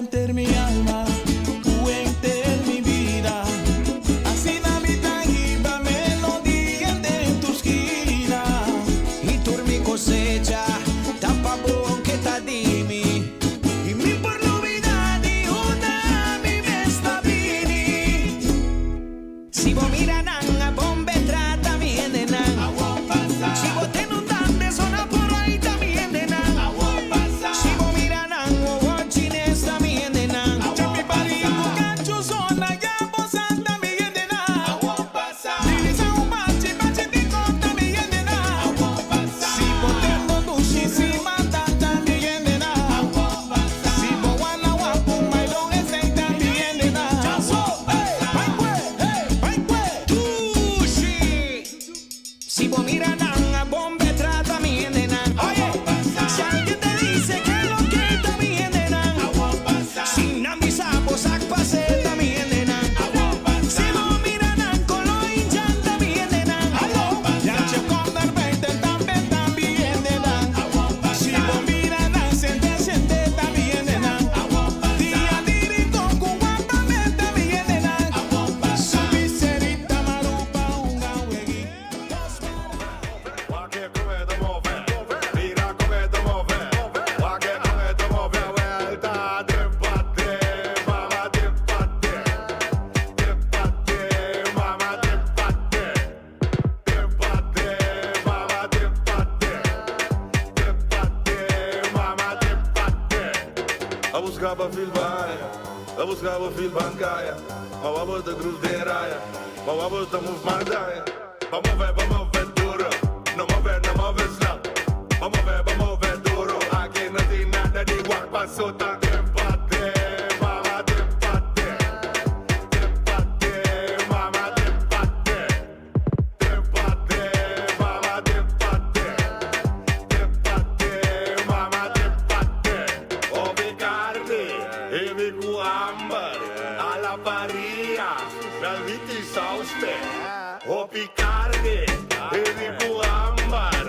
Henter mi alma, ku henter mi bida. Asina mi ta hiba melodia den tur skina. I tur mi kosecha ta pa bo ku ta di mi. I mi por lubidá di unda mi mes ta bini. Si bo mira nan a bon be trata mi hendenan. Si bo tende un dande zona por ahí ta mi hendenan. Si bo mira nan wowo chines ta mi hendenan. Chapi bari ku kachu zona ya bo sa ta mi hendenan. Dirisa un bachi bachi di konta mi hendenan. Si bo tende dushi si manda ta mi hendenan. Si bo wana wapu mailon esei ta mi hendenan. Hey, bai kue, hey, bai kue. Dushi. Si bo mira nan a bon be trata mi hendenan. Oye, si alguien te dice que lo que ta mi hendenan. Si nan bisa bo sak pase ta mi hendenan. Si bo mira nan kolo indjan ta mi hendenan. Jantje kom naar buiten, tambe ta mi hendenan. Si bo mira nan sente sente ta mi hendenan. Dia di rincon ku wapamenta mi hendenan. Subi serita marupa hunga weg'i. Wak kon e ta move, mira kon e ta move. Wak kon e ta move, vuelta den pate, mama den pate. Den pate, mama den pate. Den pate, mama den pate. Den pate, mama den pate. A buska pa fil baña, a buska pa fil bancaya. Ma wabo ta groove den raya, ma wabo ta move mandaya. Ban move, ban move duro, no move, no move slap. Ban move, ban move duro, aki no tin nada di wak pasota. Den pate, mama den pate. Den pate, mama den pate. Den pate, mama den pate. Den pate, mama den pate. Hopi carni, heavy ku hamber, a la parrilla, Melviti sauste. Hopi carni, heavy ku hamber,